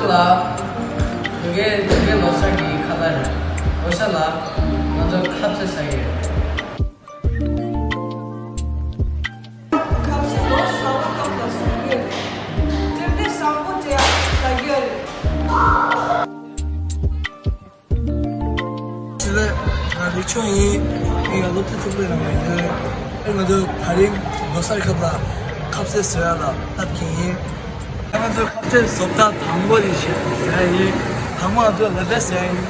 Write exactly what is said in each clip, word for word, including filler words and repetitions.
ལ། བོད་སྐད་བོད་སྐད་ལོ་གསར་གྱི་ཁ་ལག་རེད། ལོ་གསར་ལ་ང་ཚོ་ཁ་ཟས་ཟ་གི་ཡོད། ཁ་ཟས་ལོ་གསར་པ་སྐབས་ལ་ཟ་གི་ཡོད། སྤྲེལ་ཟླ་བཟང་པོ་དེ་ཟ་གི་ཡོད་རེད། ཆེད་ལས་ང་རིག་ཆུང་ཡིན། ངས་སློབ་ཕྲུག་ཚོགས་པའི་ནང་ནས་ཡིན། ཨེ་ང་ཚོ་ད་རིང་ལོ་གསར་སྐབས་ལ་ཁ་ཟས་བཟོ་ཡག་ལ་ལབ་མཁན་ཡིན། ཨེ་ང་ཚོ་ཁ་ཟས་བཟོ་ལྟ་དང་པོ་དེ་ཞིག་བཟོ་ཡག་ཡིན། དང་པོ་ང་ཚོ་ལ་དྭགས་བཟོ་ཡག་ཡིན།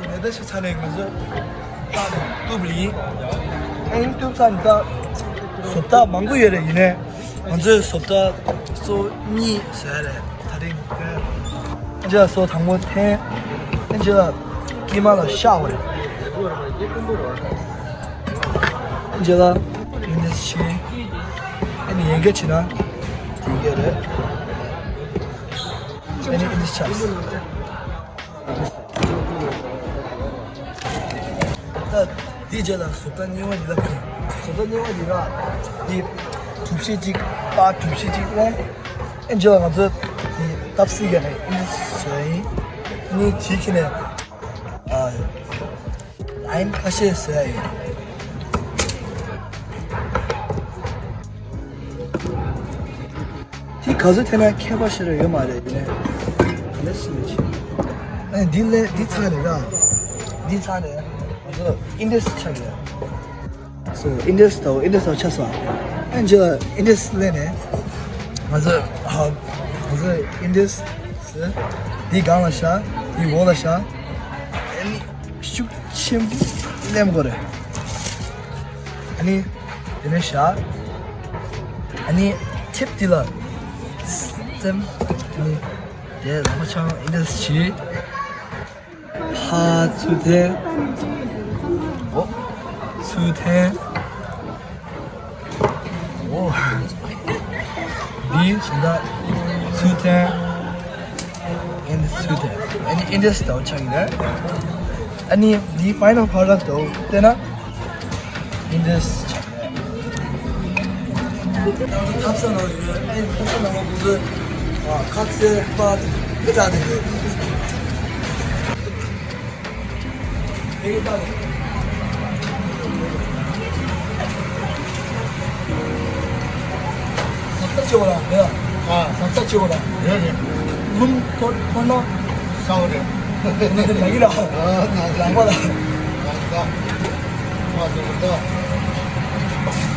ལ་དྭགས་ཆ་ཚང་ནས་ང་ཚོ་གཏུབ་ལ་ཡིན། ཨེ་གཏུབ་ཚར་ནས་ད་བཟོ་ལྟ་མང་པོ་ཡོད་རེད། ཡིན་ནའི་ང་ཚོས་བཟོ་ལྟ་སོ་གཉིས་བཟོ་ཡག་རེད། ད་རིང་ཨེ་ཅེ་ལ་སོ་དང་པོ་འཐེན། ཨེ་ཅེ་ལ་དཀྱིལ་མ་ལ་ཤར་བ་རེད། ཨེ་ཅེ་ལ་ཡིན་འདི་ཕྱིན། ཨེ་ནི་ཡན་ག་ཕྱིན་ན་དེ་ག་རེད། ཨེ་ནི་ཨེ་འདི་ཆགས། ད་འདི་རྗེས་ལ་བཟོ་ལྟ་གཉིས་པ་འདི་ལ་ཕུལ། བཟོ་ལྟ་གཉིས་པ་འདི་ལ་འདི་གྲུ་བཞི་གཅིག་པ་གྲུ་བཞི་གཅིག་ལ། ཨེ་ཇོ་ང་ཚོ་འདི་ཏབ་སི་ག་ནས་ཨེ་འདི་བཟོ་ཡིན། ཨ་ནི་དེའི་ཁྱི་ནས་ཨ་ལའིམ་ཁ་ཤས་བཟོ་ཡ་ཡིན། དེ་ག་ཚོད་འཐེན་ན་ཁྱད་པར་ཞེ་དྲག་ཡོད་མ་རེད། ཡིན་ནའི་ག་ལེར་ཤི་མི་བྱེད། ཨ་ནི་འདི་ལས་འདི་ཚར་ནས་ར། འདི་ཚར་ནས་ང་ཚོ་ཨིན་ཌི་སི་ཆགས་ཡོད། སོ་ཨིན་ཌི་སི་དང་ཨིན་ཌི་སི་དང་ཆགས་སོང་། ཨ་ནི་ཨིན་ཌི་སི་ལས་ནས་ང་ཚོ་ཨ་ང་ཚོ་ཨིན་ཌི་སི་འདི་སྒང་ལ་བཞག་འདི་འོག་ལ་བཞག་ཨ་ནི། ཤུགས་ཆེན་པོ་ལེན་དགོས་རེད། ཨ་ནི་དེ་ནས་བཞག་ཨ་ནི་ཐེབས་འདི་ལ་བཙེམ། ཨ་ནི་དེ་ལ་མ་ཆང་ཨིན་ཌི་སི་བྱེད། ཕར་ཚུར་འཐེན། འོ། ཚུར་འཐེན། འོ། འདི་བྱེད་ད་ཚུར་འཐེན། ཨིན་ཌི་སི་ཚུར་འཐེན། ཨ་ནི་ཨིན་ཌི་སི་ལྟ་བུ་ཆགས་ཀྱི་རེད། ཨ་ནི་འདི་ཕའི་ནལ་ཕར་ལ་འདུག་བལྟས་ན་ཨིན་ཌི་སི་ཆགས་ཀྱི་རེད། ཐབ་ས་ནང་ཡོད། ཨ་ནི་ཐབ་ས་ནང་ལ་ཁོང་ཚོས་ཁ་ཟས་པ་དེ་འདྲ་དེ་ཡོད། ཟབ་ས་ཆེ་བ་ལ་རེད། ཨ། ཟབ་ས་ཆེ་བ་ལ། རེད་རེད། ལུམ་ཐོ་ཐོ་ན། ས་བ་རེད། ནི་ནི་ལ་ཡི་ལ། ཨ་ན་ལ། ལམ་པ་ལ། ལམ་པ། མ་ཟེར་བ་ད།